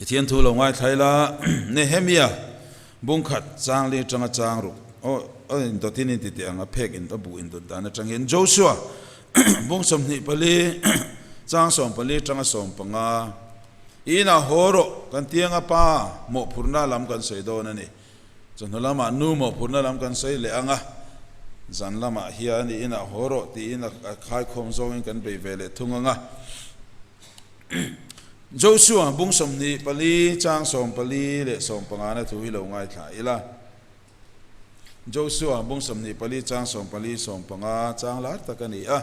Pathian thu lo ngaithla ila, Nehemia bungkhat chang li atanga chang ruk aw indawtin in ti teh ang a phek in a buh indawt dan atangin Joshua bung 24 chang 14 atanga 15 inah haw rawh kan tianga pa mawhphurhna lam kan sawi dawn a ni. Chawhnu lamah nu mawhphurhna lam kan sawi leh ang a, zan lamah hian i inah haw rawh tiin a khaikhawm zawngin kan bei ve leh thung ang a. Joshua bung 24 chang 14 leh 15 na thu hi lo ngaithla ila. Joshua bung 24 chang 14 15 chang lar tak a ni a.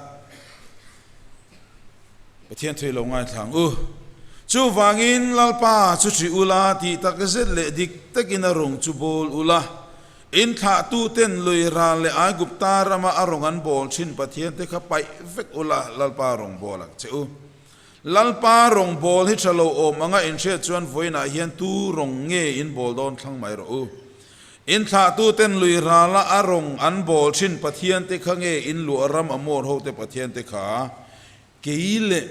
Pathian thu hi lo ngaithla ang u. Chuvangin Lalpa chu ṭih ula tih tak zet leh dik takin a rawng chu bawl ula, in thlahtuten lui ral leh Aigupta rama a rawng an bawl ṭhin Pathiante kha paih vek ula, Lalpa rawng bawl ang che u. Lalpa rawng bawl hi ṭha lo awm anga inhriat chuan vawiinah hian tu rawng nge in bawl dawn thlang mai rawh u. In thlahtuten lui rala a rawng an bawl ṭhin Pathiante kha nge in luah ram Amor hote Pathiante kha? Kei leh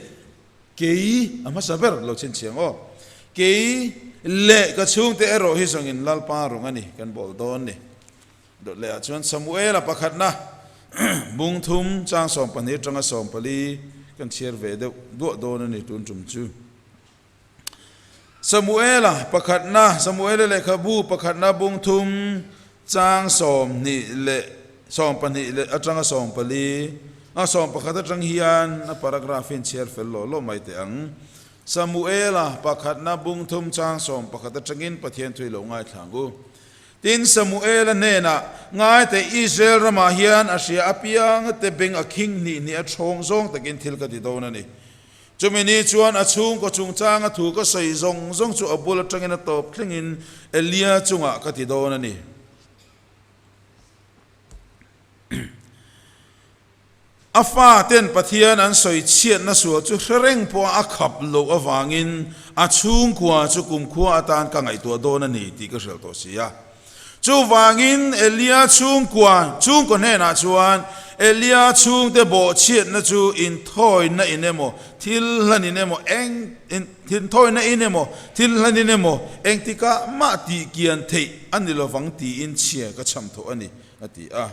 kei a hmasa ber lo chhinchhiang aw. Kei leh ka chhungte erawh hi zawngin Lalpa rawng a ni kan bawl dawn ni. Dawt lehah chuan Samuela pakhatna bung thum chang 12 atanga 14 kan chhiar ve deuh duah dawn a ni tun tum chu. Samuela pakhatna, Samuela lehkhabu pakhatna bung thum chang 20 leh 12 leh atanga 14, a 11 atang hian a paragraph hi chhiar fel lawh lawh mai teh ang. Samuela pakhatna bung thum chang 11 atangin Pathian thu i lo ngaithla ang u. Tin, Samuela hnenah, Ngaite, Israel ramah hian a hria apianga te beng a khing hnih hnih a thawng zawng takin thil ka ti dawn a ni. Chumi ni chuan a chhungkaw chungchanga thu ka sawi zawng zawng chu a bul atangin a tawp thlengin Elia chungah ka ti dawn a ni. A faten Pathian an sawi chhiatna sual chu hre reng pawha a khap loh avangin a chhungkua chu kumkhua atan ka ngaihtuah dawn a ni tih ka hrilh tawh si a. Chuvangin Elia chhungkua chhungkaw hnenah chuan, Elia chhungte bawhchhiatna chu inthawina in emaw, thil hlanin emaw, eng inthawina in emaw, thil hlanin emaw, engtikah mah tih kian theih a ni lovang tiin chhia ka chham thawh a ni, a ti a.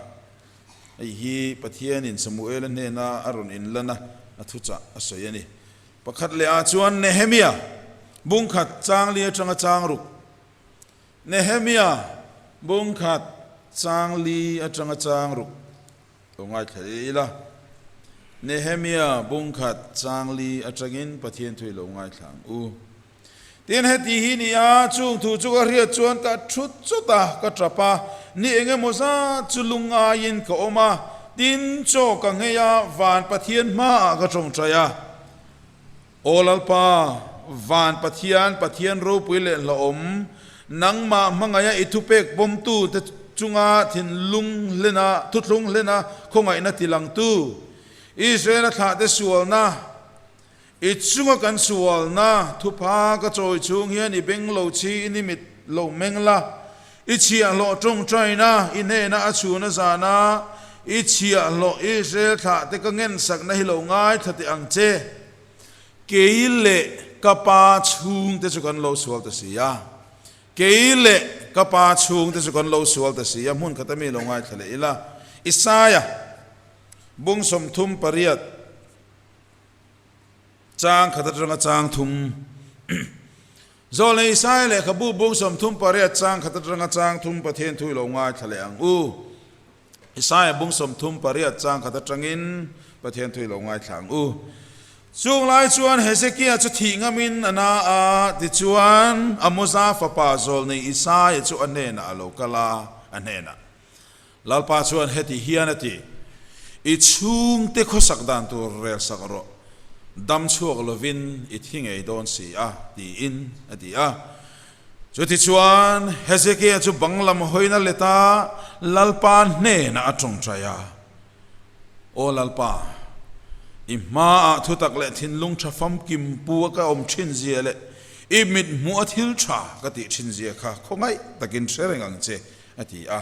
Hei hi Pathianin Samuela hnena a rawn inlan a, a thuchah a sawi a ni. Pakhat lehah chuan Nehemia bungkhat chang li atanga chang ruk, Nehemia bungkhat chang li atanga chang ruk lo ngaithla leh ila. Nehemia bungkhat chang li atangin Pathian thu i lo ngaithla ang u. Tin, heti hi ni a, chung thu chu ka hriat chuan ka thut chawt a, ka tap a, ni eng emaw zat chu lungaiin ka awm a, tin, chaw ka nghei a, van Pathian hmaah ka tawngtai a. Aw Lalpa, van Pathian, Pathian ropui leh hlauhawm, nangmah hmangaiha i thupek pawmtute chunga thinlung hlena, thuthlung hlena khawngaihna tilangtu, Israela thlahte sualna, i chunga kan sualna thupha ka chawi chhung hian i beng lo chhi in i mit lo meng la, i chhiahhlawh tawngtaina i hnena a chhun a zana i chhiahhlawh Israel thlahte ka ngensakna hi lo ngaithla teh ang che. Kei leh ka pa chhungte chu kan lo sual ta si a, kei leh ka pa chhungte chu kan lo sual ta si a, hmun khata mi lo ngaithla leh ila. Isaia bung 38 chang khat atanga chang thum Zawlnei Isaia lehkhabu bung 38 chang khat atanga chang thum Pathian thu i lo ngaithla leh ang u. Isaia bung 38 chang khat atangin Pathian thu i lo ngaithla ang u. Chung lai chuan Hezekia chu thih ngamin a na a, tichuan Amoza fapa zawlnei Isaia chu a hnenah a lo kal a, a hnenah, Lalpa chuan heti hian a ti, I chhungte khawsak dan tur rel sak rawh, dam chhuak lovin i thi ngei dawn si a, tiin a ti a. Chutichuan, Hezekia chu bang lam hawina let a, Lalpa hnenah a tawngtai a, Aw Lalpa, i hmaah thutak leh thinlung tha famkim pu a ka awm thin zia leh i mit hmuh a thil tha ka tih thin zia kha khawngaih takin hre reng ang che, a ti a.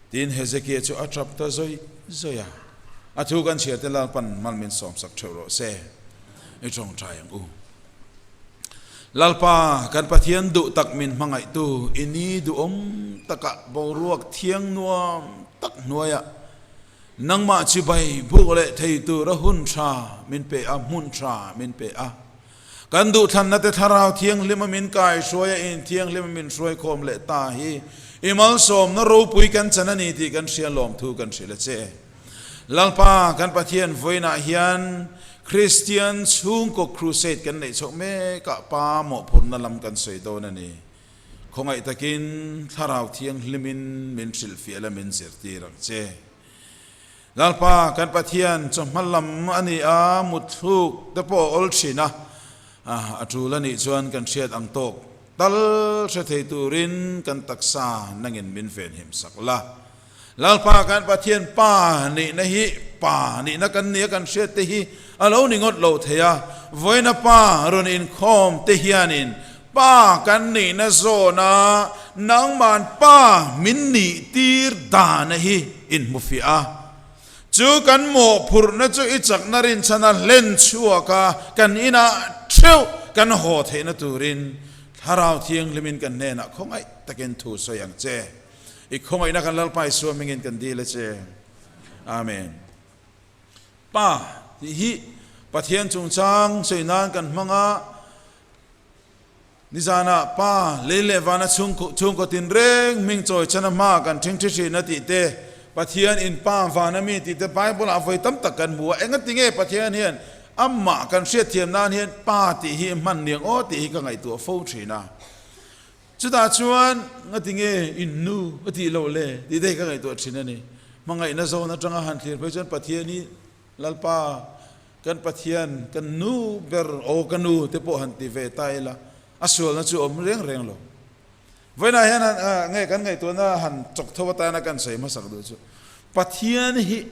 Tin, Hezekia chu a tap ta zawih zawih a. A thu kan chhiar te Lalpan mal min sawmsak theuh rawh se, i tawngtai ang u. Lalpa, kan Pathian duh tak min hmangaihtu i ni duhawm takah boruak thiang nuam tak hnuaiah nangmah chibai buk leh thei tura hun tha min pe a, hmun tha min pe a. Kan duhthlanna te Thlarau Thianghlima min kaihruai a, Inthianghlima min hruaikhawm leh ta hi i malsawmna ropui kan chan a ni tih kan hria lawmthu kan hrilh a che. Lalpa kan Pathian vawiinah hian Kristian chhungkaw crusade kan neih chhoh mekah Pa mawhphurhna lam kan sawi dawn a ni. Khawngaih takin Thlarau Thianghlimin min hrilhfiah la min zirtir ang che. Lalpa kan Pathian chawhma lam a ni a, mutthluk te pawh a awl thin a, a tul a nih chuan kan hriat ang tawk tal hre thei turin kan taksa nangin min venhim sak la. Lalpa kan Pathian Pa nihna hi Pa nihna kan nia kan hriat te hi a lo ni ngawt lo thei a, vawiina Pa rawn inkhawm te hianin Pa kan nihna zawna nangman Pa min nih tir dana hi inhmufiah a, chu kan mawhphurhna chu i chakna rinchhana hlen chhuak a kan inah theuh kan haw theihna turin Thlarau Thianghlimin kan hnenah khawngaih takin thu sawi ang che. I khawngaihna kan Lalpa Isua hmingin kan dil a che. Amen. Pa tih hi Pathian chungchang sawi nan kan hmang a, nizanah Pa lei leh vana chhungkaw tinreng hming chawi chana hma kan ṭhingṭhi ṭhin a tih te, Pathian in Pa vana mi tih te Bible ah vawi tam tak kan hmu a, engatinge Pathian hian amah kan hriatthiam nan hian Pa tih hi hman niang aw tih hi ka ngaihtuah fo ṭhin a. Chutah chuan ngati nge in nu a tih loh le tih te hi ka ngaihtuah thin a ni. Hmangaihna zawn atanga han thlir phei chuan Pathian hi Lalpa kan Pathian kan nu ber aw ka nu te pawh han ti ve ta ila a sualna chu awm reng reng lo. Vawiinah hian nge kan ngaihtuahna han chawk tho atana kan sawi hmasak duh chu Pathian hi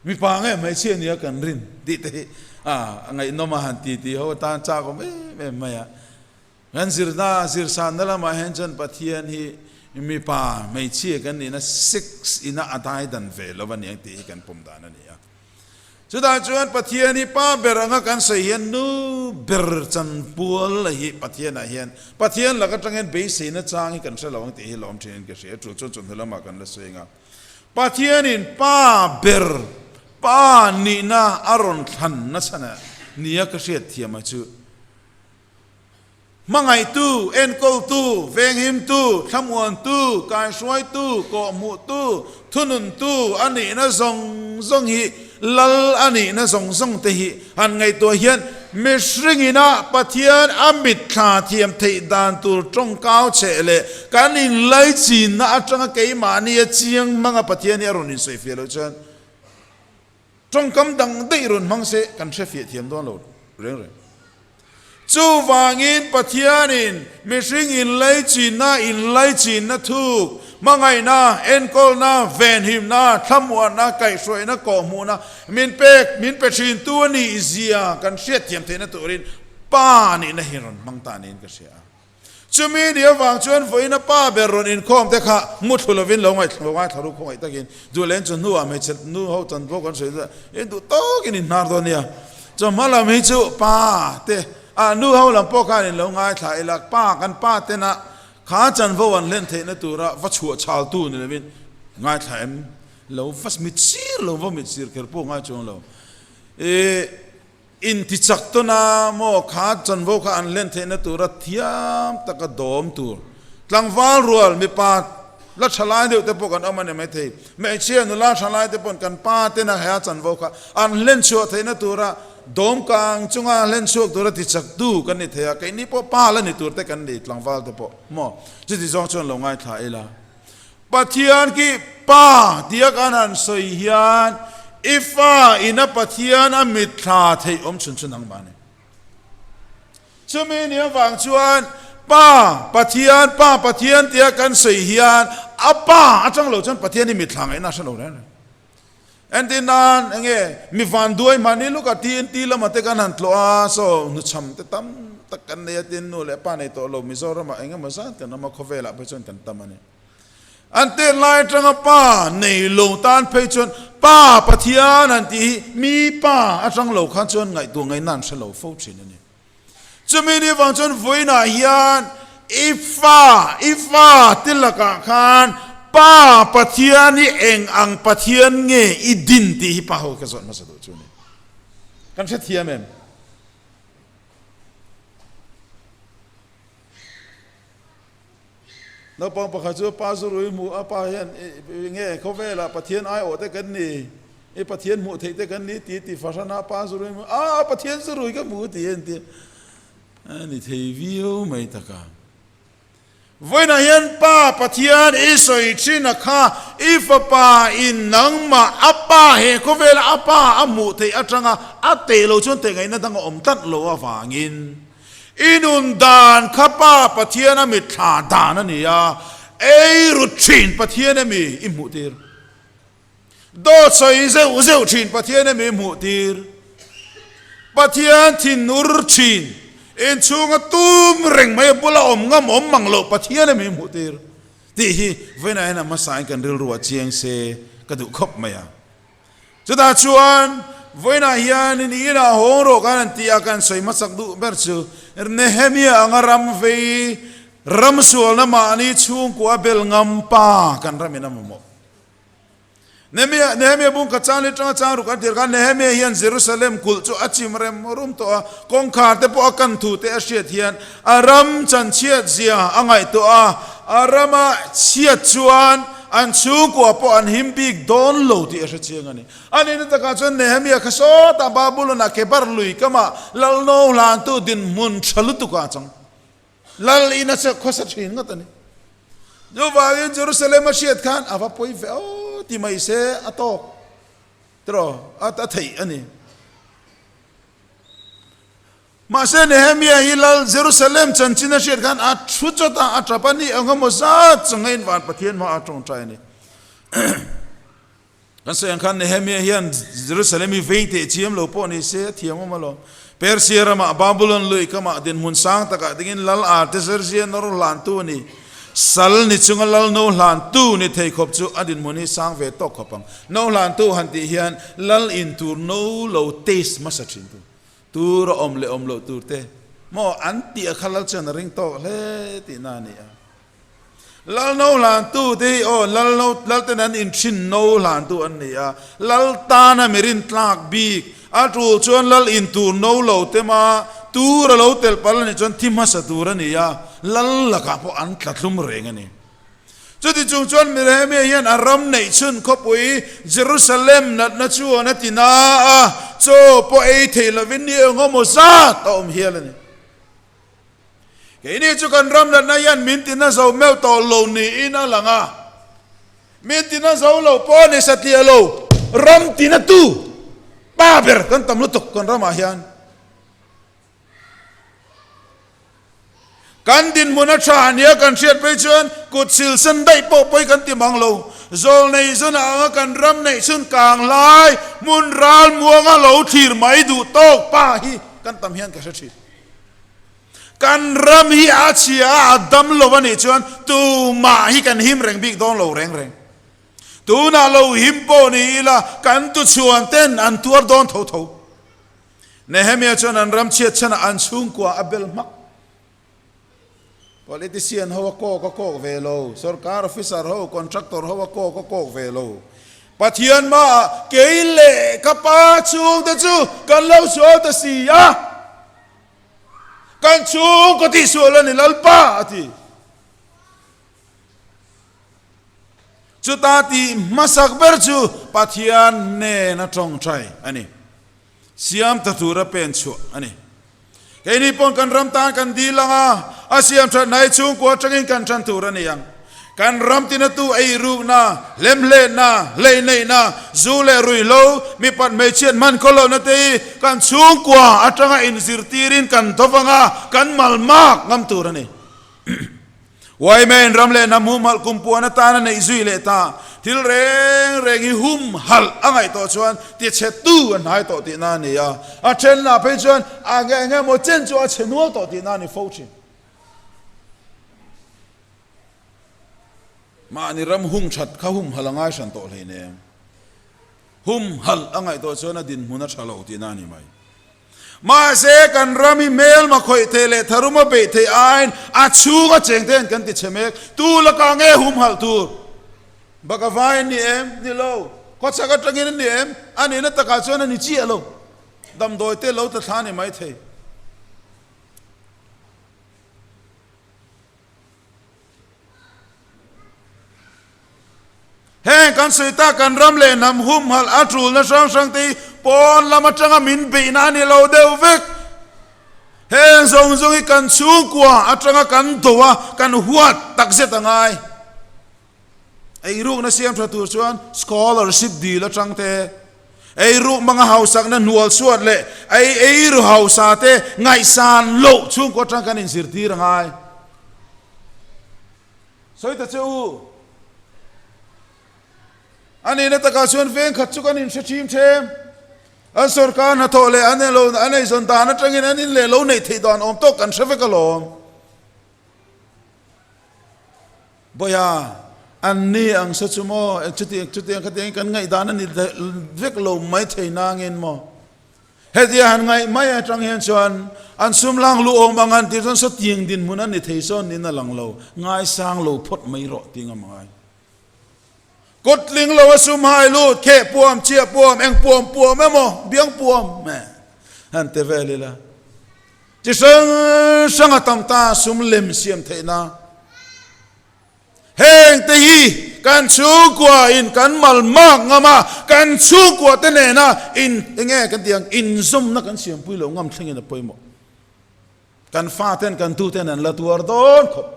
mipa nge hmeichhia nia kan rin tih te hi a ngaihnawm a han ti ti ho atan chak awm em em mai a. Kan zirna, zirsanna lamah hian chuan Pathian hi mipa, hmeichhia kan nihna sex ina a daidan ve lo a ni ang tih hi kan pawm dan a ni a. Chutah chuan Pathian hi pa ber anga kan sawi hian nu ber chanpual hi Pathianah hian Pathian lak atang hian beiseina chang hi kan hre lo ang tih hi lawm thinin ka hria. Chu chuan chawhnu lamah kan la sawi ang a. Pathianin pa ber, pa nihna a rawn thlan nachhan a nia ka hriatthiam a chu. Hmangaihtu, enkawltu, venghimtu, thlamuantu, kaihruaitu, kawhhmuhtu, thununtu a nihna zawng zawng hi Lal a nihna zawng zawng te hi han ngaihtuah hian mihringina Pathian a mitthla thiam theih dan tur tawngkau cheh leh kan inlaichinna atanga keimahnia chiang hmanga Pathian hi a rawn insawifiah loh chuan Tawngkam dang daih rawn hmang se kan hre fiah thiam dawn lo reng reng. Chuvangin Pathianin mihring inlaichinna, inlaichinna thuk, hmangaihna, enkawlna, venhimna, thlamuanna, kaihhruaina, kawhhmuhna min pek, min pe thintu a nih zia kan hriatthiam theihna turin Pa nihna hi rawn hmang ta niin ka hria a. Chumi ni avang chuan vawiina pa ber rawn inkhawm te kha muthlu lovin lo ngaithla ngaithla ru khawngaih takin duh len chu hnuah hmeichhe nu ho chan pawh kan sawi chuan in duh tawkin in hnar dawn nia. Chawhma lam hi chu pa te ah nu ho lam pawh khan in lo ngaithla ila pa kan pa tena kha chanvo an hlen theihna tura va chhuah chhaltu ni lovin ngaithla em lo va mitsir lo va mitsir kher pawh ngai chuang lo. Ih. Intichak tawna maw kha chanvo kha an hlen theihna tura thiam taka dawm tur. Tlangval rual mipa la tha lai deuh te pawh kan awm a ni maithei. Hmeichhia nula tha lai te paw'n kan pa tena he chanvo kha an hlen chhuah theihna tura dawm kang chunga hlen chhuak tura tichaktu kan ni thei a, keini pawh pa la ni tur te kan ni tlangval te pawh maw chuti zawng chuan lo ngaithla ila. Pathian khi Pa tia kan han sawi hian i fa ina Pathian a mitthla theih awm chhun chhun ang mahni. Chumi ni avang chuan Pa Pathian, Pa Pathian tia kan sawi hian a Pa atang lo chuan Pathian hi mitthla ngaihna a hre lo reng reng. Entir nan enge mi van duai mahni luka TNT lama te kan han tlawh a, saw hnuchham te tam tak kan nei a, tin nu leh pa nei tawh lo Mizoramah eng emaw zat kan awm a, khawvelah phei chuan kan tam a ni. An tet lai atanga pa nei lo tan phei chuan Pa Pathian han tih hi mi pa atang lo khan chuan ngaihtuah ngaihna an hre lo fo thin a ni. Chumi ni vang chuan vawiinah hian i fa, i fa te lakah khan Pa Pathian hi eng ang Pathian nge i din tih hi pa ho ka zawt hmasa duh chu a ni. Kan hrethiam em? Naupang pakhat chu pa zurui hmuh a, pa hian nge khawvelah Pathian aiawh te kan ni, i Pathian hmuh theih te kan ni ti ti fahran a, pa zurui hmuh a, Pathian zurui ka hmu ti a inti a ni thei viau mai tak a. Vawiinah hian Pa Pathian i sawi thin a kha, i fapa in nangmah a pa he khawvela a pa a hmuh theih atanga a teh lo chuan teh ngaihna dang a awm tlat lo avangin, I nun dan kha Pa Pathian a mitthla dan a ni a, ei rut thin Pathian emi i hmuh tir? Dawt sawi zeuh zeuh thin Pathian emi i hmuh tir? Pathian thinur thin, inchhunga tum reng mai a bula awm ngam awm mang loh Pathian emi i hmuh tir? Tih hi vawiinah hian a hmasain kan rilru ah chiang se ka duh khawp mai a. Chutah chuan vawiinah hian in inah hawng rawh kan han ti a, kan sawi hmasak duh ber chu Nehemia anga ram vei, ram sualna mahni chhungkua bel ngam pa kan ramin a mamawh. Nehemia, Nehemia bung kha chang leh tanga chang ruk an tir khan Nehemia hian Jerusalem kulh chu a chim rem rum tawh a, kawngkhar te pawh a kan thu te a hriat hian a ram chanchhiat zia a ngaihtuah a, a rama chhiat chuan An chhungkua pawh an him bik dawn lo tih a hre chiang a ni. A nihna takah chuan Nehemia kha sawtah Babulon-ah Kebar lui kamah lal no hlantu dinhmun tha lutukah a chang. Lal in a khawsa thin ngawt a ni. Chuvangin Jerusalem a hriat khan a va pawi ve aw ti mai se a tawk tiraw a theih a ni. Mahse, Nehemia hi Lal Jerusalem chanchin a hriat khan a thu chawt a, a tap a ni eng emaw zat chunga in van Pathian hmaah a tawngtai a ni. Kan sawi ang khan Nehemia hian Jerusalem hi vei teh chiam lo pawh ni se a thiam awm alawm. Persia ramah Babulon lui kamah dinhmun sang takah dingin Lal Artaxerxes nawr hlantu a ni. Sal ni chunga Lal no hlantu ni thei khawp chu a dinhmun hi sang ve tawk khawp ang. No hlantu han tih hian Lal in tur no lo taste hmasa thin tu. Tur a awm leh awm loh tur te maw an tih a kha lal chuan a ring tawk hle tihna a ni a. Lal no hlantu te hi aw lal no lal ten an inthin no hlantu an ni a, lal tana mi rintlak bik a tul chuan lal in tur no lo te ma tur a lo telh palh a nih chuan thi hmasa tur a ni a, lal lakah pawh an tla thlum reng a ni. Chuti chung chuan Nehemia hian a ram neih chhun khawpui Jerusalem natna chuan a ti na a, chaw pawh ei thei lovin ni eng emaw zat a awm hial a ni. Keini chu kan ram natna hian min tina zo meuh tawh lo niin a lang a, min tina zo lo pawh a ni satliah lo, ram tinatu pa ber kan tam lutuk kan ramah hian. Kan dinhmun a tha nia kan hriat phei chuan kut sil sen daih pawh pawi kan ti mang lo. Zawlnei zun anga kan ram neih chhun kang lai hmun ral muanga lo thlir mai duh tawk pa hi kan tam hian ka hre thin. Kan ram hi a chhia a, a dam lo a nih chuan tumah hi kan him reng bik dawn lo reng reng. Tunah lo him pawh ni ila kan tuchhuan ten an tuar dawn tho tho. Nehemia chuan an ram chhiat chhanah an chhungkua a bel hmak. Politician ho a kawk a kawk ve lo, sorkar officer ho, contractor ho a kawk a kawk ve lo. Pathian hmaah kei leh ka pa chhungte chu kan lo sual ta si a, kan chhungkaw tihsual a ni Lalpa a ti. Chuta tih hmasak ber chu Pathian nena tawngtai a ni. Siam ta tura pen chhuah a ni. Keini pawn kan ram tan kan dil ang a, a siam that hnai chhungkua atangin kan tan tur a ni ang. Kan ram tinatu eirukna, hlemhletna, hleineihna, zu leh ruihhlo, mipat hmeichhiat hman khaw lohna te hi kan chhungkua atanga inzirtirin kan dawp ang a, kan malmak ngam tur a ni. Wyman ram leh hnam humhalh kumpuan atana neih zui leh ta thil reng reng hi humhalh a ngaih tawh chuan tichhetu a hnai tawh tihna a ni a, a thenlah phei chuan a nge eng emaw chen chu a chhe nual tawh tihna a ni fo thin. Mahni ram hung that kha humhalh a ngai hran tawh hleinem. Humhalh a ngaih tawh chuan a dinhmun a tha lo tihna a ni mai. Mahse, kan ram hi hmelma khawih theih leh tharuma beih theih aiin a chhunga cheng te hian kan ti chhe mek. Tu lakah nge humhalh tur? Bhagavai an ni em? Ni lo. Khawchhak atangin an ni em? A nihna takah chuan a ni chiah lo. Damdawi te lo tla thla a ni maithei. Heng kan sawi tak kan ram leh hnam humhalh a tulna hrang hrang te hi pawn lam atanga min beihna a ni lo deuh vek. Heng zawng zawng hi kan chhungkua atanga kan do a, kan huat takzet a ngai. Eirukna siam tha tur chuan scholarship dil atang te, eiruk hmanga hausakna hnual chhuat leh ei eiru hausa te ngaihsan loh chhungkua atang kan inzirtir a ngai. Sawi ta che u. A nihna takah chuan veng khat chu kan inhre ṭhim ṭhem. An sorkar hnathawh leh an elo an eizawn dan aṭangin an in leh lo neih theih dan awm tawk kan hre vek alawm. Bawiha, an ni ang se chu maw, chutiang chutiang khatiangin kan ngaihdan a ni vek lo mai thei nangin maw? Hetia han ngaih mai atang hian chuan an sum lang lu awm ang an tih chuan sawtiang dinhmun a ni thei sawn niin a lang lo, ngaisang lo phawt mai rawh tih ngam a ngai. Kut tling lo a sum hai lut, kheh puam, chiah puam, eng puam puam emaw, biang puam eh han ti vel ila. Chi hrang hrang a tam ta sum lem siam theihna. Heng te hi kan chhungkua in kan mal mak ngam a, kan chhungkua te nena in enge kan tih ang inzawmna kan siampui loh ngam thlengin a pawimawh. Kan fa ten kan tu ten an la tuar dawn khawp.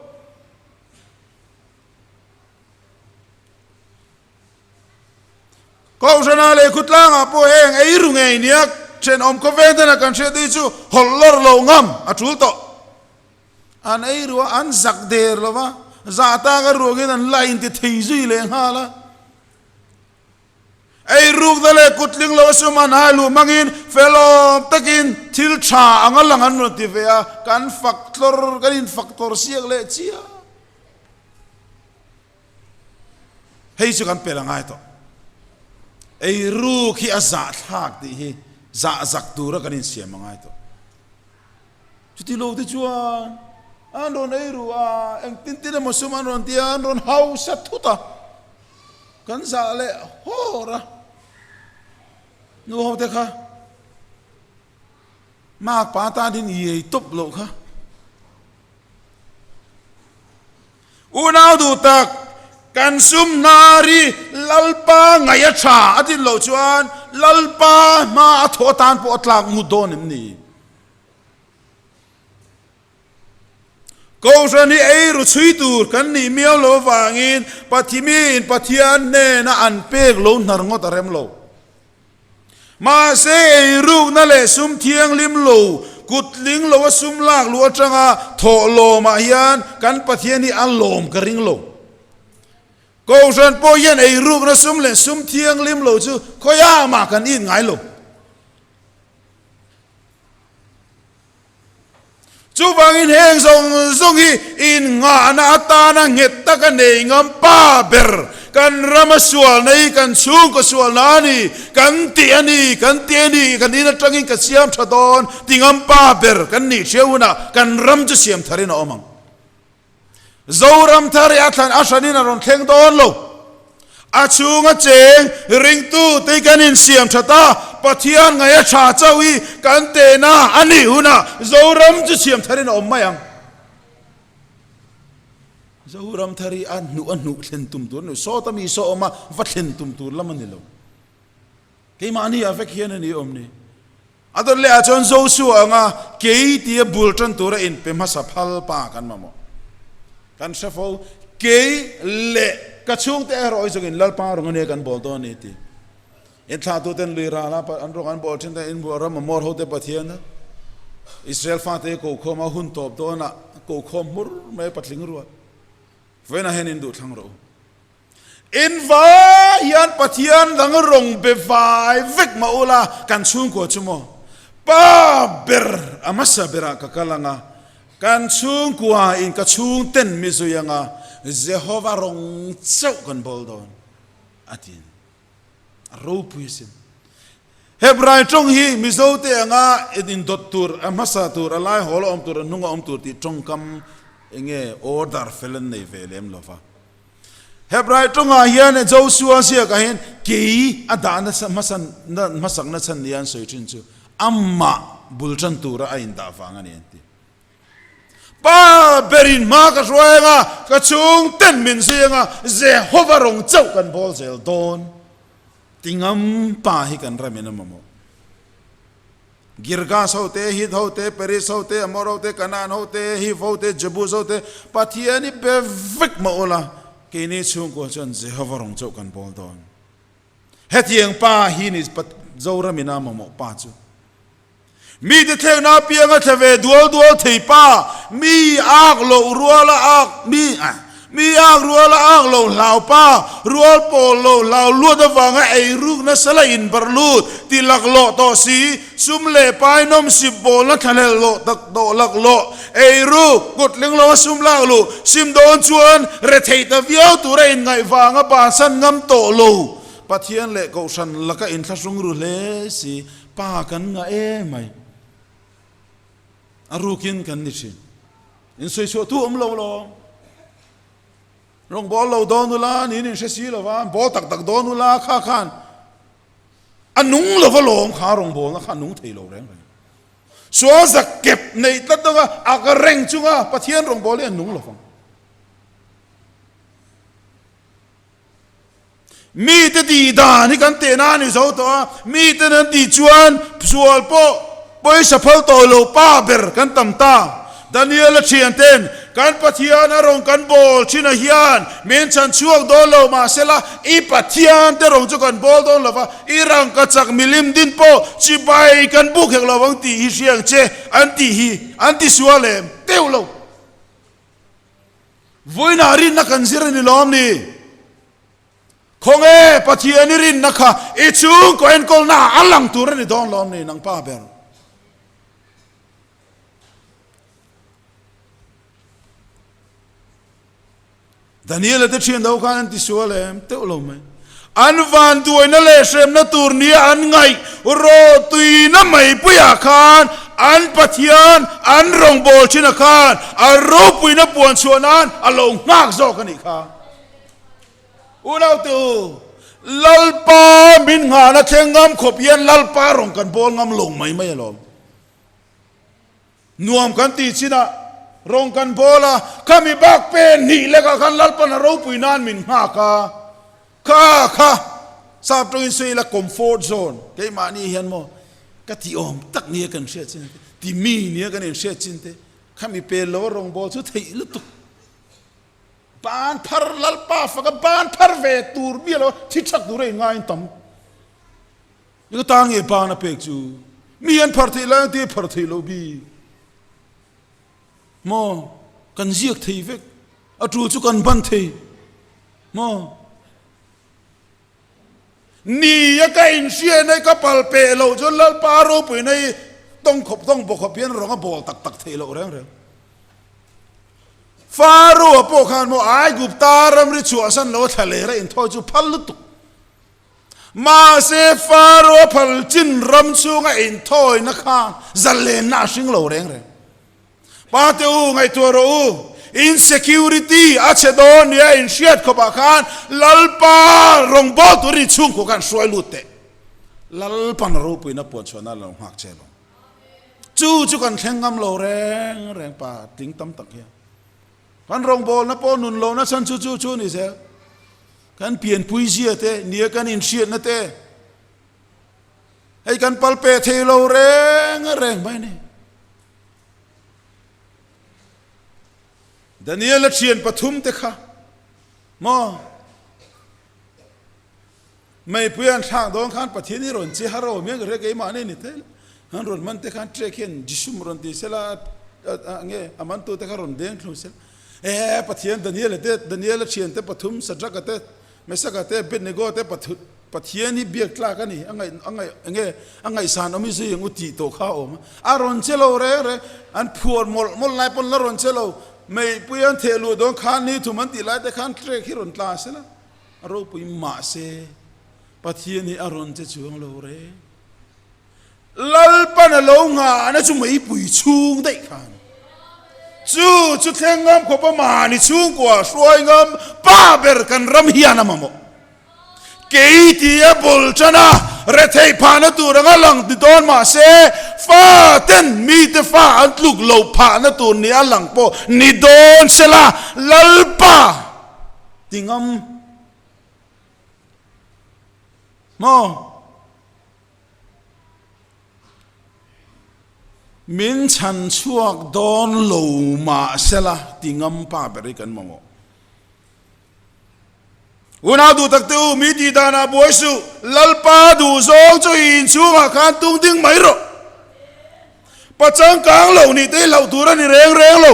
Kohhrana leh khutlangah pawh heng ei ru ngei nia thenawm khawvel tena kan hriat hi chu hawlh lawr lo ngam a tul tawh. An ei ru a, an zak der lo va, zah taka ruangin an la inti thei zui leh nghal a. Ei rukna leh kutling lo a sum an hai luh hmangin felawm takin thil tha anga lang an rawn ti ve a, kan fak tlawr, kan infak tlawr siak leh chiah. Hei chu kan pel a ngai tawh. Ei ruk hi a zahthlak tih hi zah zak tura kan insiam a ngai tawh. Chuti lo te chuan an rawn ei ru a, engtin tin emaw sum an rawn ti a, an rawn hausa thut a, kan zah leh hawr a. Nu ho te kha makpa tan in iai tawp loh kha. Unau duh tak, kan sum hnar hi Lalpa ngaih a tha a din loh chuan Lalpa hma a thawh atan pawh a tlak ngut dawn em ni? Kohhran hi ei ru chhui tur kan nih miau lo avangin Pathimiin Pathian hnena an pek lo hnar ngawt a rem lo. Mahse, eirukna leh sum thianghlim lo, kutling lo a sum lak luh atanga thawh lawmah hian kan Pathian hi a lawm ka ring lo. Kohhran pawh hian eirukna sum leh sum thianghlim lo chu khawiah mah kan it ngai lo. Chuvangin heng zawng zawng hi innghahna atana nghet taka nei ngam pa ber kan rama sualna hi kan chhungkaw sualna a ni, kan tih a ni, kan tih a ni, kan in atangin ka siam tha dawn ti ngam pa ber kan nih hreu hunah kan ram chu siam tharin a awm ang. Zoram thar hi a thlan a hranin a rawn thleng dawn lo. A chhunga cheng ringtu te kan insiam that a, Pathian ngaih a tha chauh hi kan tehna a nih hunah Zoram chu siam tharin a awm mai ang. Zoram thar hi a hnuh a hnuh thlen tum tur a ni lo, sawta mi saw awm a va thlen tum tur lam a ni lo. Keimahni ah vek hian a ni awm ni. A dawt leh ah chuan Joshua anga kei tia bul tan tura inpe hmasa phal pa kan mamawh. Kan hre fo, kei leh ka chhungte erawh hi zawngin Lalpa rawng ania kan bawl dawn a ni ti. Inthlahtuten lui rala an rawng an bawl thin te, in ram a mawr hote Pathian a Israel fate kokhawm a hun tawp dawnah kokhawm hmur mai a patling ruat. Vawiinah hian in duh thlang rawh u. In vai hian Pathian dang rawng be vai vek mah ula, kan chhungkua chu maw? Pa ber a hmasa berah ka kal ang a, kan chhungkua in ka chhungten mi zui ang a, Jehova rawng chauh kan bawl dawn, a ti. A ropui asin. Hebrai tawng hi Mizote anga indawt tur, a hmasa tur, a lai hawl a awm tur, a hnung a awm tur tih tawngkam enge order fel an nei ve lem lo va. Hebrai tawngah hian Josua ziakah hian kei a dahna hmasakna chhan nia an sawi thin chu amah bul tan tura a indah vang a ni an ti. Pa berin hma ka hruai anga ka chhungten min zui anga Jehova rawng chauh kan bawl zel dawn. Tingam pa hi kan ramin a mamawh. Girgas ho te, Hit ho te, Peris ho te, Amor ho te, Kanaan ho te, Hiv ho te, Jebus ho te, Pathian hi be vek mah ula, keini chhungkua chuan Jehova rawng chauh kan bawl dawn. Hetiang pa hi ni Zoramin a mamawh pa chu. Mite thlekna apianga thle ve dual dual thei pa, mi ak loh ruala ak mi mi ak ruala ak loh hlau pa, rual pawl loh hlau luat avanga ei ruk nasa la inbarh lut ti laklawh tawh si, sum leh pai nawmsip bawlna thlahlel loh tak tawh laklawh, ei ruk kut tling loa sum lak luh sim dawn chuan retheih ta viau tura inngaih vanga bansan ngam tawh lo, Pathian leh Kohhran laka inthlahrung ru hle si. Pa kan ngah em mai. A rukin kan ni thin. Insawichhuah tu awm lo lawm. Rawng bawl lo dawn ula, niin in hre si lo va, bawl tak tak dawn ula kha khan a nung lo va lawm kha rawngbawlna kha a nung thei lo reng reng. Sual zak kep nei tlat deuh a, ak reng chunga Pathian rawngbâwl hi a nung lo vang. Mite tih dan hi kan tehna a ni zo tawh a, miten an tih chuan sual pawh pawisa phal tawh lo pa ber kan tam ta. Daniel-a thianten, Kan Pathian a rawn kan bawl thinah hian min chhan chhuak dawn lo mahsela i Pathian te rawn chu kan bawl dawn lo va, i rangkachak milim din pawh chibai kan buk hek lo vang tih hi hriang che an tih hi an ti sual em? Teuh lo. Vawiinah rinna kan zir a ni lawm ni? Khawnge Pathian i rinna kha i chhungkaw enkawlna ah a lang tur a ni dawn lawm ni nang pa ber? Daniel-a te thian do khan an ti sual em? Teuh lo mai. An vanduaina leh hremna tur nia an ngaih rawhtuina meipuiah khan an Pathian an rawngbâwl ṭhinah khan a ropuina puan chhuah nan a lo nghak zawk a nih kha. Unaute u, Lalpa min nghahna thleng ngam khawp hian Lalpa rawn kan bawl ngam lo mai mai alawm. Nuam kan tih chinah rawn kan bawl a, khami bak pen hnih lekah khan Lalpan a ropui nan min nghak a, kha kha sap tawngin sawi ila comfort zone keimahni hian maw ka ti awm tak nia kan hriat chin te, ti mi nia kan inhriat chin te, khami pel lo a rawngbâwl chu theih lutuk. Ban phar Lalpa faka ban phar ve tur mi alo thi thak tur a inngaiin tam. Eng atan nge ban a pek chu? Mi an phar theih lai ang te phar theih loh bik. Maw? Kan ziak thei vek. A tul chu kan ban thei. Maw? Ni a ka inhriat na hi ka pal peh loh chuan Lalpa ropuina hi tawng khawp tawng bawk khawp hian rawng a bawl tak tak theih loh reng reng. Faro-a pawh khan maw Aigupta ramri chhuahsan lo a thla ler a inthawi chu phal lutuk. Mahse, Faro-a phal chin ram chhunga inthawina khan zalenna a hring lo reng reng. Pate u, ngaihtuah rawh u, insecurity a chhe dawn nia inhriat khawpah khan Lalpa rawngbâwl turin inchhungkua khan hruai lut teh. Lalpan ropuina puan chhuahna lo nghak che lo. Chu chu kan thleng ngam lo reng reng pa tling tam tak hian. Kan rawngbâwlna pawh nun lohna chhan chu chu chu a ni zel. Kan pianpui zia te, nia kan inhriatna te, hei kan pal pe thei lo reng reng mai a ni. Daniel-a thian pathum te kha maw meipui an thlak dawn khan Pathian hi rawn che har awm hian ka hria keimahni ni thei an rawn man te khan trek hian Jisum rawn ti sela nge a mantu te kha rawn deng thlu sela e Pathian Daniel-a te Daniel-a thian te pathum Sadraka te Mesaka te Abednego te Pathian hi biak tlak a ni, a ngaih a ngaih enge a ngaihsan awm hi zui ang u tih tawh kha a awm a, a rawn che lo reng reng, an phuar mawlh mawlh lai pawn la rawn che lo, meipui an theh luh dawn khan ni thum an tih lai te khan trek hi rawn tla se la, a ropui mahse Pathian hi a rawn che chuang lo reng. Lalpan a lo nghahna chu meipui chhung daih khan chu chu thleng ngam khawpa mahni chhungkua hruai ngam pa ber kan ram hian a mamawh. Kei tia bul tan a, retheih phahna tur anga lang ti dawn mah se, fa ten mite fa an tluk loh phahna tur ni a lang pawh ni dawn se la, Lalpa ti ngam maw? Min chhan chhuak dawn lo mah se la ti ngam pa ber hi kan mamawh. Unau duh tak te u, mi tih danah buai suh, Lalpa duh zawng chu i inchhungah khan tung ding mai rawh. Pa changkang lo nih te hi hlauh tur a ni reng reng lo.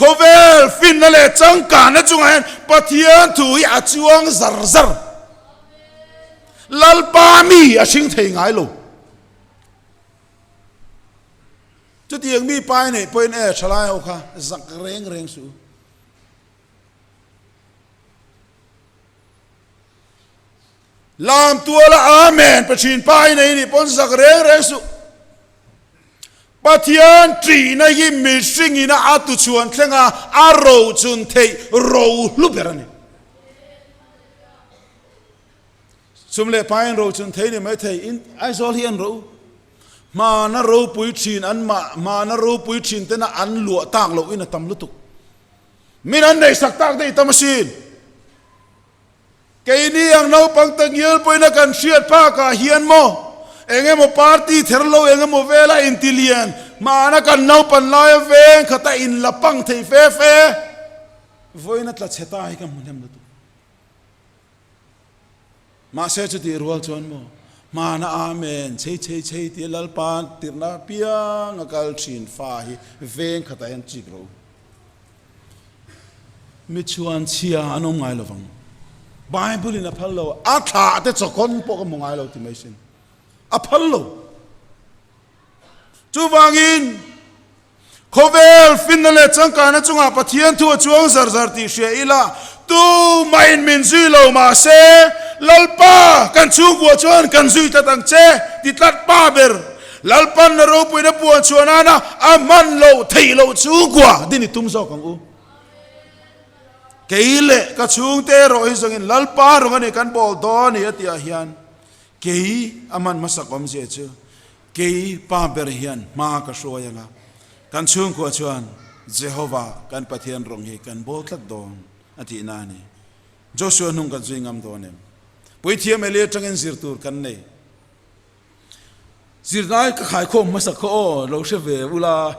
Khawvel finna leh changkanna chungah hian Pathian thu hi a chuang zar zar. Lalpa mi a hring thei ngai lo. Chutiang mi pai neih pawhin e thalai ho kha zak reng reng suh u. Lam tuala Amen pe thin pa i nei nih pawn zak reng reng suh. Pathian ṭihna hi mihring ina a tuchhuan thlenga a rochun theih ro hlu ber a ni. Sum leh pai an rochun thei ni mai thei in Aizawl hi an ro. Hmana ropui thin an mah hmana ropui thin tena an luah tak loh in a tam lutuk. Min an neihsak tak daih tam asin. Keini ang naupang takngial pawhin a kan hriat phakah hian maw eng emaw party ther lo eng emaw vela inti lian mahna kan naupan laia veng khata inla pang thei fe fe vawiin a tla chhe ta hi ka hmu hnem lutuk. Mahse chutih rual chuan maw, Hmana Amen, chei chei chei tia Lalpa tirhna apiang a kal thin fa hi veng khatah hian chik rawh u. Mi chhuan chhia an awm ngai lovang. Bible in a phal lo, a thlah te chawkawn pawh ka hmu ngai lo ti mai sin. A phal lo. Chuvangin Khawvel finna leh changkana chungah Pathian thu a chuang zar zar tih hria ila, tumahin min zui lo mah se, Lalpa, kan chhungkua chuan kan zui tlat ang che, ti tlat pa ber. Lalpan na ropuina puan chhuah nana a hman loh theih loh chhungkua din i tum zawk ang u. Kei leh ka chhungte erawh hi zawngin Lalpa rawng a ni kan bawl dawn ni a tihah hian kei a hman hmasak awmzia chu Kei pa ber hian hma ka hruai anga, kan chhungkua chuan Jehovah kan Pathian rawng hi kan bawl tlat dawn a tihna a ni. Joshua hnung kan zui ngam dawn em? Puithiam Eli atangin zir tur kan nei. Zirlai ka khaikhawm hmasa kha aw, lo hre ve ula,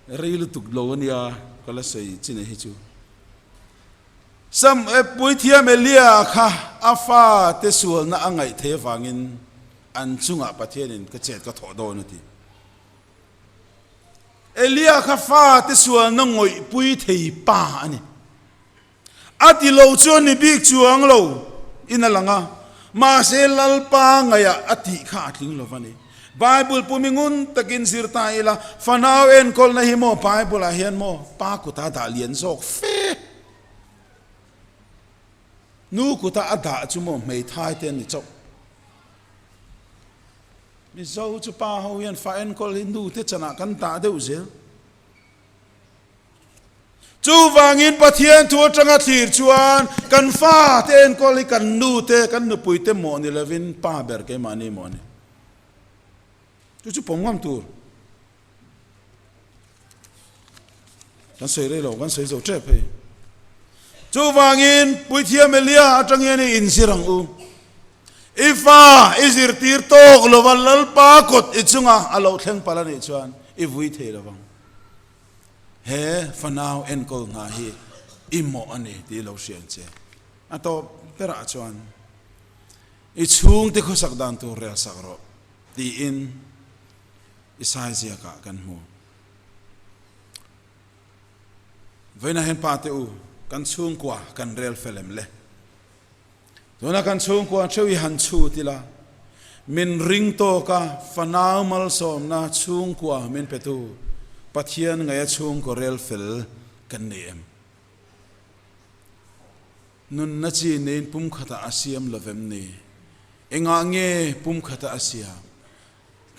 rei lutuk lo ania ka la sawi chin hi chu. Sam, Puithiam Elia kha a fate sualna a ngaih theih avangin An chungah Pathianin ka chet ka thawh dawn a ti. Elia kha fate sualna ngawihpui thei pa a ni. A ti lo chu a ni bik chuang lo in a lang a, mahse Lalpa ngaihah a tih kha a tling lo va ni. Bible pumi ngun takin zir ta ila, fanau enkawlna hi maw Bible ah hian maw pa kuta dah lian zawk fe. Nu kuta a dah chu maw hmeithai te an ni chauh. Mizo chu pa ho hian fa enkawl hi nu te chanah kan dah deuh zel. Chuvangin Pathian thu atanga thlir chuan kan fa te enkawl hi kan nu te, kan nupui te mawh ni lovin pa ber keimahni mawh a ni. Chu chu pawm ngam tur. Kan sawi rei lo, kan sawi zo tep hei. Chuvangin Puithiam Elia atang hian i inzir ang u. I fa i zirtir tawk lova Lalpa kut i chunga a lo thleng palh a nih chuan i vui thei lovang. He fanau enkawl hna hi i mawh a ni tih i lo hria ang che. A tawp berah chuan i chhungte khawsak dan tur relsak rawh tiin I sai ziakah kan hmu. Vawiinah hian pa te u, kan chhungkua kan rel fel em le? Tuna kan chhungkua theuh i han chhut ila, min ring tawka fanau malsawmna chhungkua min petu Pathian ngaia chhungkaw rel fel kan nei em? Nunna chi neiin pumkhatah a siam lovem ni? Engah nge pumkhatah a siam?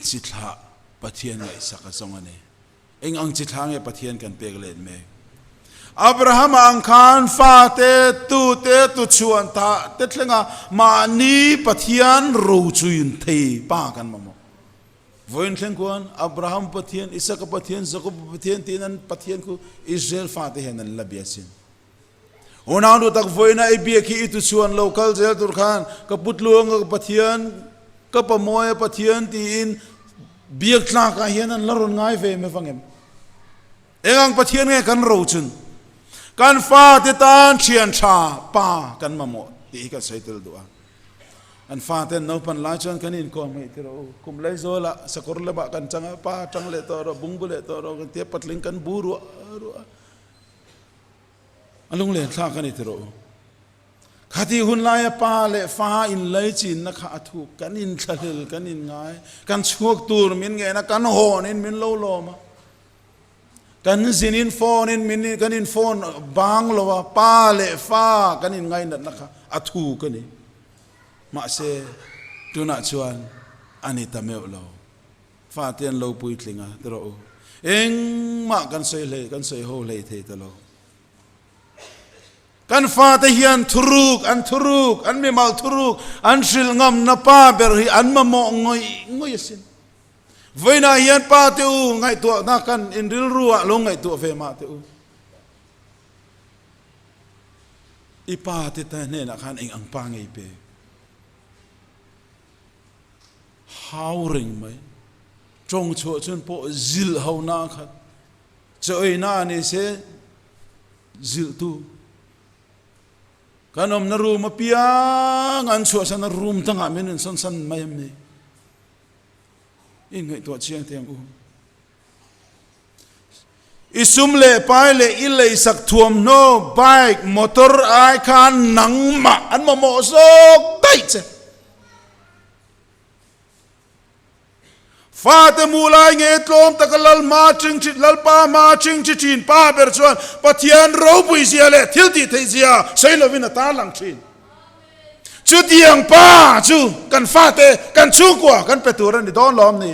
Chi thlah Pathian ngaihsak a zawng a ni. Eng ang chi thla nge Pathian kan pek let mek? Abrahama ang khan fate, tute, tuchhuan tah te thlenga mahni Pathian rochuin thei pa kan mamawh. Vawiin thleng khuan Abraham Pathian, Isaka Pathian, Jakoba Pathian tiin an Pathian khu Israel fate hian an la bia sin. Unau nu tak vawiina i biak hi i tuchhuan lo kal zel tur khan ka putluanga ka Pathian, ka pamawia Pathian tiin biak tlakah hian an la rawn ngai ve mai vang em? Eng ang Pathian nge kan ro chun? Kan fate tan thian tha pa kan mamawh tih hi kan sawi tel duh a. Kan fate an naupan lai chuan kan inkawm ngaih tir rawh u. Kum Laizawl-ah sakawr lamah kan chang a, pa tang leh tawh rawh, bungbu leh tawh rawh kan tia patling kan bu ruah ruah a. A lunglen thlak a ni ti rawh u. Khati hun laia pa leh fa inlaichinna kha a thuk, kan inthlahlel, kan inngai, kan chhuak tur min ngen a, kan hawnin min lo lawm a. Kan zinin phone in min kan in phone bang lo a, pa leh fa kan inngainatna kha a thuk a ni. Mahse, tunah chuan a ni ta meuh lo. Fate an lo puitling a, ti rawh u. Engmah kan sawi hlei, kan sawi ho hlei thei ta lo. Kan fate hian thuruk, an thuruk, an mimal thuruk, an hrilh ngamna pa ber hi an mamawh ngawih ngawih asin. Vawiinah hian pa te u ngaihtuahna kan inrilru ah lo ngaihtuah ve mah teh u. I pa te ta hnenah khan eng ang pa ngei pe? Hau reng mai. Tawng chhuah chuan pawh zilh ho na khat. Chaw eina a ni se zilhtu. Kan awmna room apiang an chhuahsan a room dangah min rawn sawnsan mai em ni? I ngaihtuah chiang teh ang u. I sum leh pai leh i leisak thuamhnaw, bike, motor ai khan nangmah an mamawh zawk daih che. Fate hmuh lai nge tlawm taka Lal hma ṭing ṭhi, Lalpa hma ṭing ṭhi ṭhin pa ber chuan Pathian ropui zia leh thil tih theih zia sawi lovin a tarlang ṭhin. Chutiang pa chu kan fate, kan chhungkua kan pe tur a ni dawn lawm ni?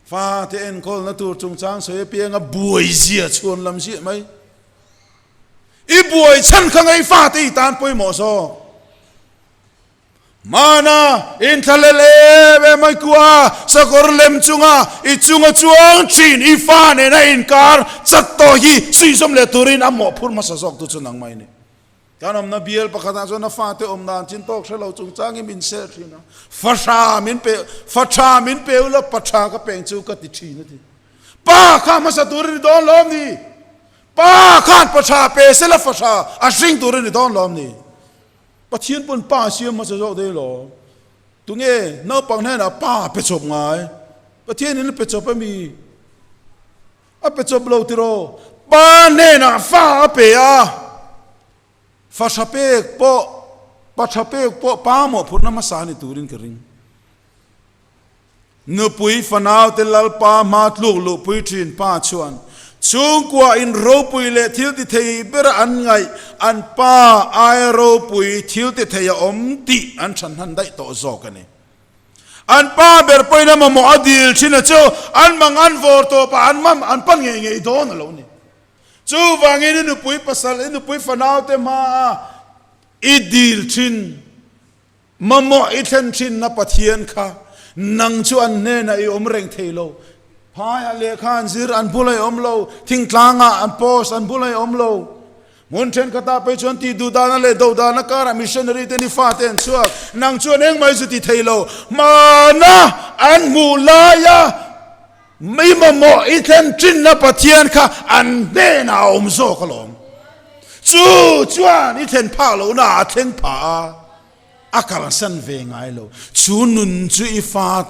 Fate enkawlna tur chungchang sawi apianga buai zia chhuan lam ziah mai. I buai chhan kha ngei fate i tan pawimawh zawk. Hmana inthlahlel em em ai kua sakawr lem chunga i chunga chuang thin i fa nena inkar chat tawh hi suihzawm leh turin a mawhphur hmasa zawk tu chu nangmah i ni. Kan awmna bial pakhatah chuan a fate awm dan chin tawk hre lo chungchangin min sel thin a, fa hra min pe, fa tha min pe ula pa tha ka peng chu ka ti thin a ti. Pa kha hmasa tur i ni dawn lawm ni? Pa khan pa tha pe sela fa tha a hring tur i ni dawn lawm ni? Pathian pawn pa siam hmasa zawk daih lo. Tunge naupang hnenah pa pe chawp ngai? Pathian in a pe chawp ami? A pe chawp lo tiraw? Pa hnenah fa a pe a, fa tha pek pawh, pa tha pek pawh pa mawhphurhna hmasa ni turin ka ring. Nupui fanaute Lalpa hma tluk luhpui thin pa chuan chhungkua in ropui leh thil ti thei bera an ngaih an pa aia ropui thil ti thei a awm tih an than hnan daih tawh zawk a ni. An pa ber pawhin a mamawh a dil thin a chu an mang an vawr tawpah an mam an pan ngei ngei dawn a lo ni. Chuvangin i nupui pasal i nupui fanaute hmaa i dil thin Mamawh i thlen thinna Pathian kha nang chu an hnenah i awm reng thei lo. Phaiah lehkha an zir, an bulah i awm lo. Thingtlangah an post, an bulah i awm lo. Hmun thenkhatah phei chuan tih duh dana leh do dana karah missionary te ni fate an chhuak. Nang chuan engmah i zu ti thei lo. Hmana an hmuh laia i mamawh i thlen thinna Pathian kha an hnenah a awm zawk alawm. Chu chuan i thlen phak lohna a thleng phah a. A kalsan ve ngai lo. Chu nun chu i fa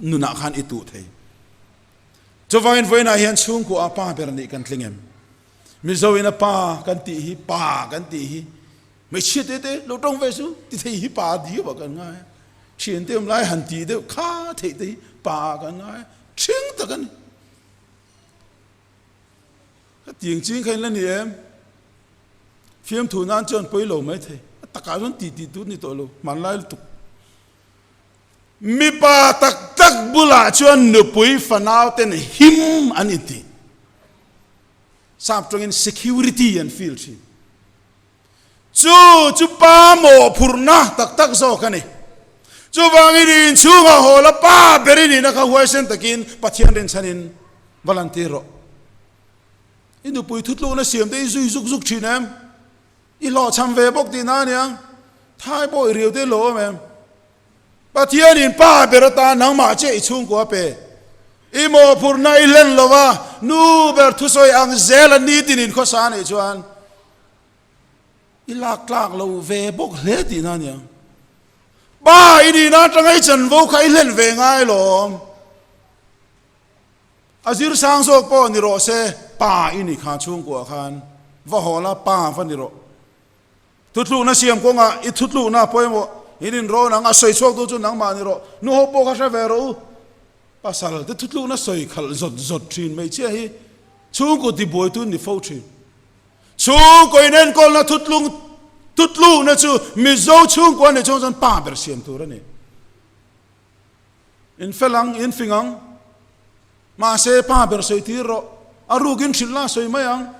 nunah khan i tuh thei. Chuvangin vawiinah hian chhungkua ah pa ber nih kan tling em? Mizo in a pa kan tih hi, pa kan tih hi, hmeichhia te te lo tawng ve chu ti thei hi pa diau ah kan ngai a. Thian te awm lai han tih deuh kha theih te hi pa ah kan ngai a. Thing tak a ni. Ka tiang ching kha in la ni em? Fiamthu nan chuan pawi lo mai thei. A takah chuan ti tih tur ni tawh lo, hmanlai lutuk. Mipa tak tak bulah chuan nupui fanau ten him an inti. Sap tawngin security an feel thin. Chu chu pa mawhphurhna tak tak zawk a ni. Chuvangin i inchhungah haw la pa ber i nihna kha huaisen takin Pathian rinchhanin va lantir rawh. I nupui thutlukna siam te i zui zuk zuk thin em? I hlawhchham ve bawk tihna a nia. Thai pawh i riau te lo awm em? Pathianin pa ber atan nangmah chiah i chhungkua a pe. I mawhphurhna i hlen lo va, nu ber thusawi ang zel a nitin inkhawsa a nih chuan i lak tlak lo ve bawk hle tihna a nia. Pa i nihna atanga i chanvo kha i hlen ve ngai lawm. A zir sang zawk pawh ni rawh se, pa i ni kha chhungkuah khan va haw la, pa va ni rawh. Thutlukna siam kawngah i thutlukna a pawimawh. In inrawn ang a sawi chhuaktu chu nangmah ni rawh. Nuho pawh kha hre ve rawh u. Pasal te thutlukna sawi khalh zawt zawt thin hmeichhia hi chhungkaw tibuaitu ni fo thin. Chhungkaw inenkawlna thutlung thutlukna chu Mizo chhungkua nih chhung chuan pa ber siam tur a ni. In fel ang, in fing ang. Mahse, pa ber sawi tir rawh. A rukin hrilh la sawi mai ang.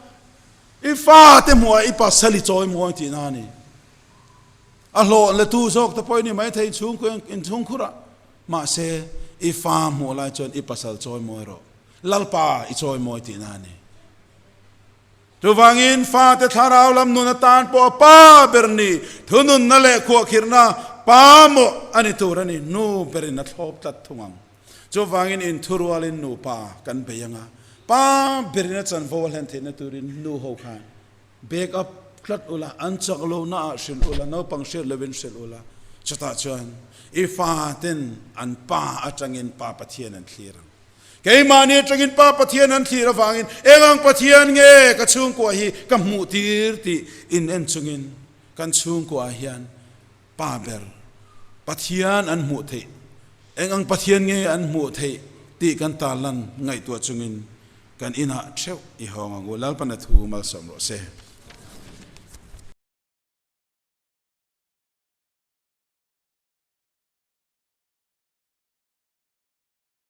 I fate hmuhah i pasal i chawi mawi tihna a ni. A hlawh la tu zawk te pawh i ni maithei inchhungkhur inchhungkhurah. Mahse, i fa hmuh lai chuan i pasal chawi mawi rawh. Lalpa i chawi mawi tihna a ni. Chuvangin fate thlarau lam nun atan pawh a pa ber ni, thununna leh khuahkhirhna pa mawh a ni tur a ni, nu berin a thlawp tlat thung ang. Chuvangin inthurualin nupa kan bei ang a, pa berin a chanvo a hlen theihna turin nu ho khan back up tlat ula, an chak lohna ah hrilh ula, naupang hriat lovin hrilh ula, chutah chuan i faten an pa atangin Pa Pathian an thlir ang. Keimahni atangin Pa Pathian an thlir avangin eng ang Pathian nge ka chhungkua hi ka hmuh tir tih in en chungin kan chhungkuaah hian Pa ber Pathian an hmuh theih, eng ang Pathian nge an hmuh theih tih kan tarlan ngaihtuah chungin kan inah theuh i hawng ang u. Lalpana thu malsawm rawh se.